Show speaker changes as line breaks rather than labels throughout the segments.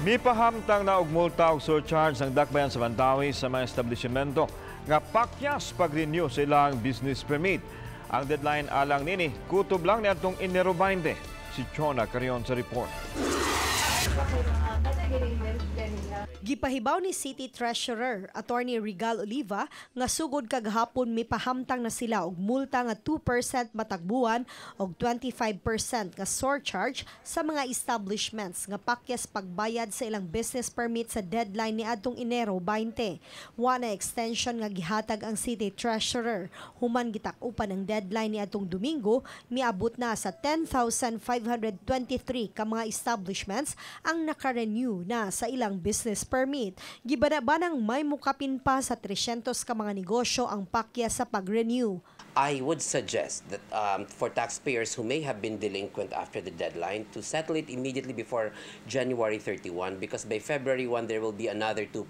Mipahamtang na og multa og surcharge ang Dakbayan sa Mandaue sa mga establishmento nga pakyas pag-renew sa ilang business permit. Ang deadline alang nini, kutob lang niadtong Enero 20. Si Chona Carion sa report.
Gipahibaw ni City Treasurer Attorney Regal Oliva nga sugod kagahapon mipahamtang na sila og multa nga 2% matag buwan og 25% nga surcharge sa mga establishments nga pakyas pagbayad sa ilang business permit sa deadline ni adtong Enero 20. Wa na extension nga gihatag ang City Treasurer. Human gitak-upan ang deadline ni adtong Domingo, miabot na sa 10,523 ka mga establishments ang naka-renew na sa ilang business permit. Gibana-banang may mukapin pa sa 300 ka mga negosyo ang pakyas sa pag-renew.
I would suggest that for taxpayers who may have been delinquent after the deadline to settle it immediately before January 31, because by February 1 there will be another 2%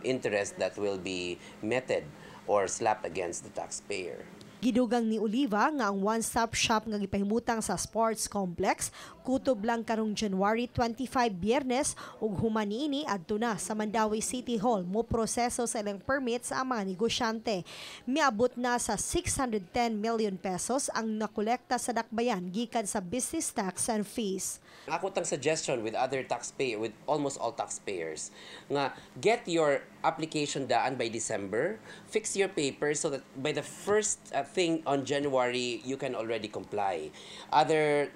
interest that will be meted or slapped against the taxpayer.
Gidugang ni Oliva nga ang one-stop shop nga gipahimutang sa sports complex kutob lang karong January 25, Biyernes, ug human niini adto na sa Mandaue City Hall mo proseso sa ilang permits ang mga negosyante. Miabot na sa 610 million pesos ang nakolekta sa Dakbayan gikan sa business tax and fees.
Ako tang suggestion with other taxpayer, with almost all taxpayers, nga get your application daan by December, fix your papers so that by the first thing on January you can already comply. Other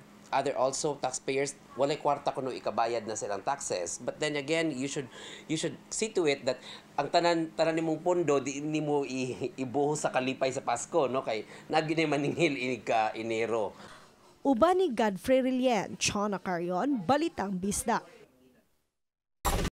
also taxpayers, walay kwarta kuno ikabayad na silang taxes, but then again, you should see to it that ang tanan tanan nimong pondo di nimo ibuhos sa kalipay sa Pasko, no, kay nagi maningil inig ka Enero.
Uban ni Godfrey Relien, Chona Carion, Balitang Bisdak.